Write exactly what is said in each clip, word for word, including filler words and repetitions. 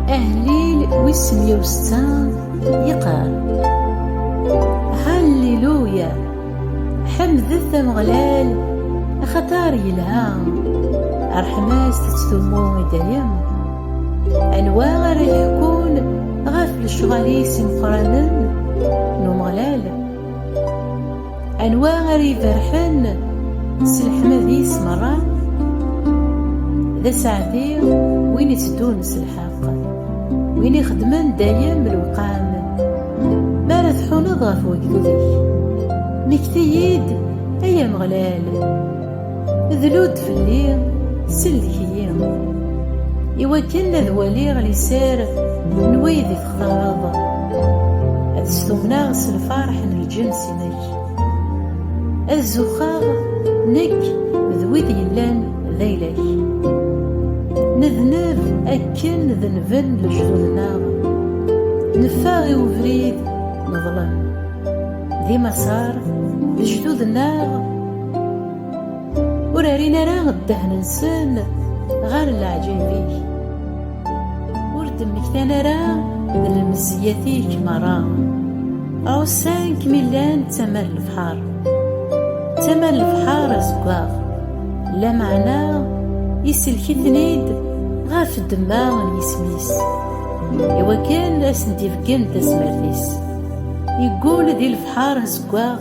Ahellil wis meyya u setta yeqqar: Halleluya! Ḥemdet Ameɣlal, axaṭer yelha, ṛṛeḥma-s tettdumu i dayem. Anwa ara yeḥkun ɣef lecɣal-is imeqqranen n Umeɣlal? Anwa ara iberrḥen s leḥmad-is merra? D aseɛdi win itteddun s lḥeqq, win ixeddmen dayem lewqam. Mi ara tḥuneḍ ɣef wegdud-ik, mmekti-yi-d, ay Ameɣlal. Dlu-d fell-i, sellek-iyi, iwakken ad waliɣ liser n wid i textareḍ. Ad stumneɣ s lferḥ n lǧens-inek. Ad zuxxeɣ nekk d wid yellan d ayla-k. Nedneb akken denben lejdud-nneɣ. Neffeɣ i ubrid neḍlem. Di Maṣer, lejdud-nneɣ ur rrin ara ddehn-nsen ɣer leɛǧayeb-ik. Ur d-mmektan ara d lmezziyat-ik merra. Ɛussan-k mi llan d tama n lebḥer. D tama n lebḥer azeggaɣ. Lameɛna isellek-iten-id ɣef ddemma n yisem-is, iwakken ad sen-d-ibeggen tazmert-is. Yeggul di lebḥer azeggaɣ,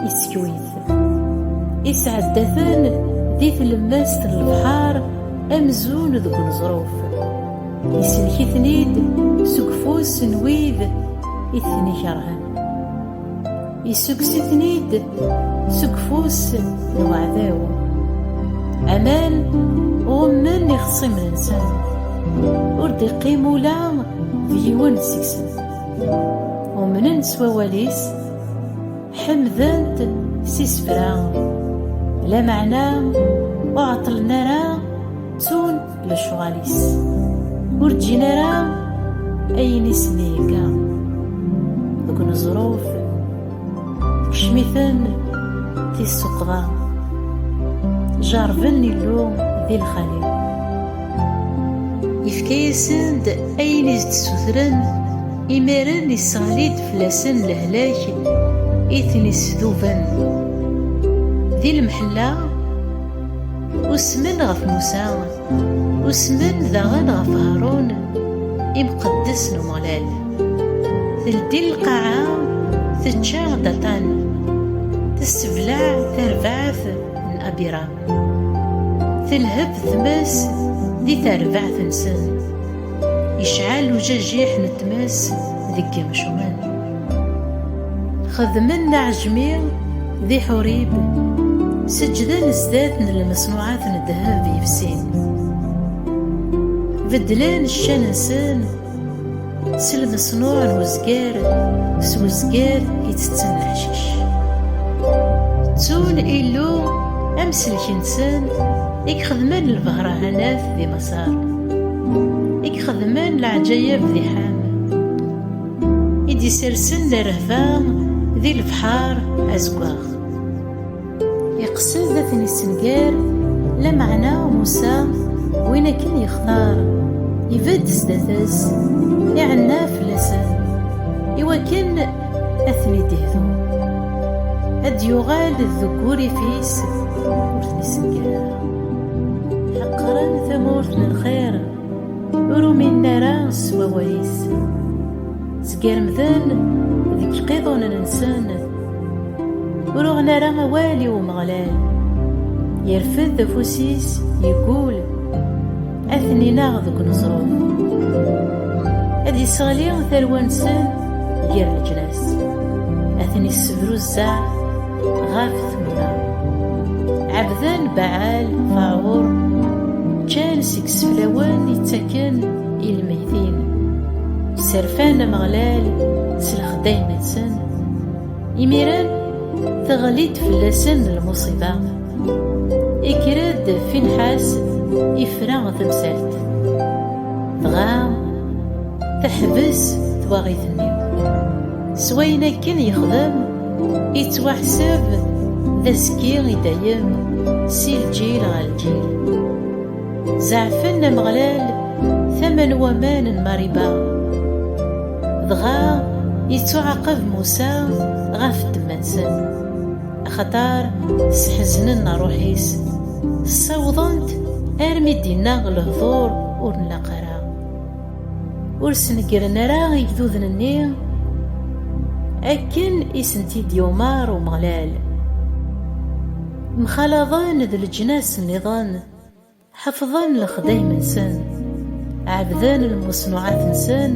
iskew-it. Isɛedda-ten di tlemmast n lebḥer amzun deg uneẓruf. Isellek-iten-id seg ufus n wid i ten-ikerhen. Issukkes-iten-id seg ufus n uɛdaw. Aman ɣummen ixṣimen-nsen. Ur d-iqqim ula d yiwen seg-sen. Umnen s wawal-is, ḥemden-t s isefra, lameɛna ur ɛeṭṭlen ara ttun lecɣal-is. Ur ǧǧin ara ayen i sen-ihegga. Deg uneẓruf, tekcem-iten tissuqḍa. Jerrben Illu di lxali. Yefka-yasen-d ayen i s-d-ssutren, imiren isseɣli-d fell-asen lehlak i ten-isduben. Di lemḥella, usmen ɣef Musa, usmen daɣen ɣef Harun, imqeddes n Umeɣlal. Teldi lqaɛa, tečča Datan, tessebleɛ tarbaɛt n Abiram. Telheb tmes di terbaɛt-nsen. Yecɛel ujajiḥ n tmes deg yimcumen. Xedmen aɛejmi di Ḥurib, seǧden sdat n lmeṣnuɛat n ddheb yefsin. Beddlen ccan-nsen s lmeṣnuɛ n wezger, s wezger itetten leḥcic. Ttun Illu amsellek-nsen i ixedmen lbehrahanat di Maṣer, i ixedmen leɛǧayeb di Ḥam, i d-isersen rrehba di lebḥer azeggaɣ. Iqsed ad ten-issenger, lameɛna Musa, win akken yextar, ibedd sdat-s, iɛenna fell-asen, iwakken ad ten-id-ihdu. Ad d-yuɣal deg wurrif-is, ur ten-issenger ara. Ḥeqren tamurt n lxir, ur uminen ara s wawal-is. Sgermden deg iqiḍunen-nsen, ur uɣen ara awal i Umeɣlal. Yerfed afus-is, yeggul, ad ten-ineɣ deg uneẓruf. Ad isseɣli tarwa-nsen gar leǧnas, ad ten-issebruzzeɛ ɣef tmura. Ɛebden Baɛal, Faɛur, ččan seg iseflawen ittaken i lmeytin. Sserfan Ameɣlal s lexdayem-nsen. Imiren, teɣli-d fell-asen lmuṣiba. Ikker-d Finḥas, ifra tamsalt. Dɣa teḥbes twaɣit-nni. S wayen akken yexdem, ittwaḥseb d azekki i dayem, si lǧil ɣer lǧil. Zeɛfen Ameɣlal tama n waman n Mariba, dɣa yettuɛaqeb Musa ɣef ddemma-nsen, axaṭer sḥeznen ṛṛuḥ-is, ssawḍen-t armi d-inna lehdur ur nlaq ara. Ur sneggren ara igduden-nni akken i sen-t-id-yumeṛ Umeɣlal. Mxalaḍen d leǧnas nniḍen, ḥefḍen lexdayem-nsen, ɛebden lmeṣnuɛat-nsen,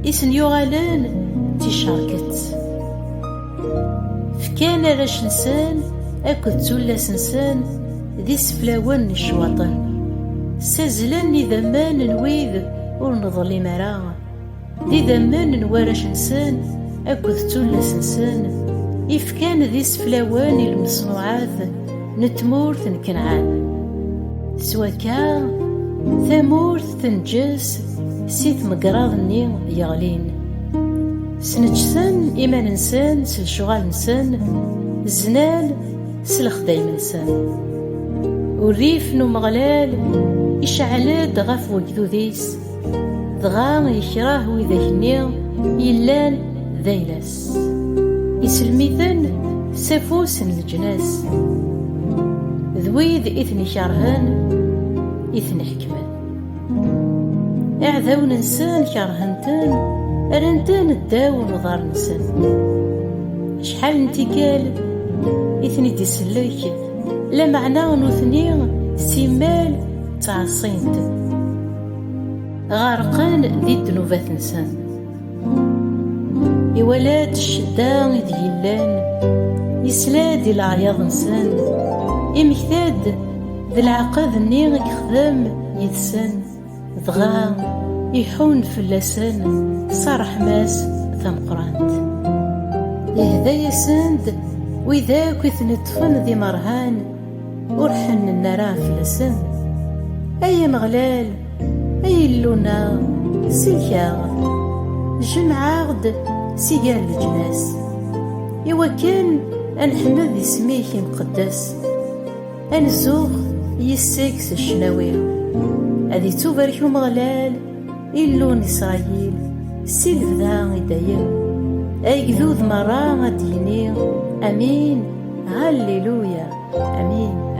i sen-yuɣalen d ticerket. Fkan arrac-nsen akked tullas-nsen d iseflawen n ccwaṭen. Ssazlen idammen n wid ur neḍlim ara, d idammen n warrac-nsen akked tullas-nsen i fkan d iseflawen i lmeṣnuɛat n tmurt n Kenɛan. S wakka, tamurt tenǧes si tmegraḍ-nni yeɣlin. Sneǧsen iman-nsen s lecɣal-nsen, znan s lexdayem-nsen. Urrif n Umeɣlal iceɛl-d ɣef wegdud-is, dɣa yekreh widak-nni yellan d ayla-s. Islem-iten s afus n leǧnas. D wid i ten-ikerhen i ten-iḥekmen. Iɛdawen-nsen kerhen-ten, rran-ten ddaw n uḍar-nsen. Acḥal n tikkal i ten-id-isellek, lameɛna nutni simmal ttɛeṣṣin-t. Ɣerqen di ddnubat-nsen. Iwala-d ccedda i d-yellan, yesla-d i leɛyaḍ-nsen, imekta-d d leɛqed-nni i yexdem yid-sen, dɣa iḥun fell-asen s ṛṛeḥma-s tameqqrant. Ihda-yasen-d wid akk i ten-iṭṭfen d imerhan, ur ḥennen ara fell-asen. Ay Ameɣlal, ay Illu-nneɣ, sellek-aɣ, jmeɛ-aɣ-d si gar leǧnas, iwakken ad neḥmed isem-ik imqeddes, ad nzux yis-k s ccnawi. Ad ittubarek Umeɣlal, Illu n Isṛayil, si lebda i dayem. Agdud merra ad d-yini: Amin, Halliluya, amin.